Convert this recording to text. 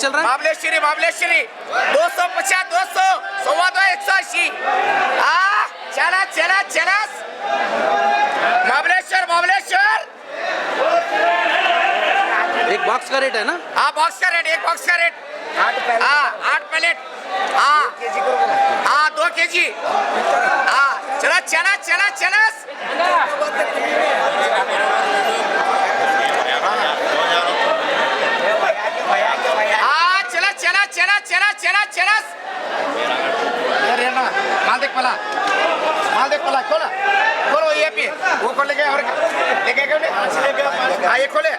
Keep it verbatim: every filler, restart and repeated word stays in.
چل رہا ہے؟ مہابلیشوری، مہابلیشوری، دو سو پچاس، دو سو، سوا دو، ایک سو اسی. ہاں، چلا، چلا، چلا. مہابلیشور، مہابلیشور. ایک باکس کا ریٹ ہے نا؟ ہاں، باکس کا ریٹ، ایک باکس کا ریٹ. ہاں، آٹھ پیلیٹ. ہاں. ہاں، دو کے جی. ہاں، چلا، چلا، چلا، چلا. ہاں، چلا، چلا، چلا، چلا، چلا، چلا. مال دیکھ پلا، مال دیکھ پلا، کھولا، کھولو یہ پی، وہ کھول لے گیا اور لے گیا کیوں نہیں؟ ہاں، یہ کھولے.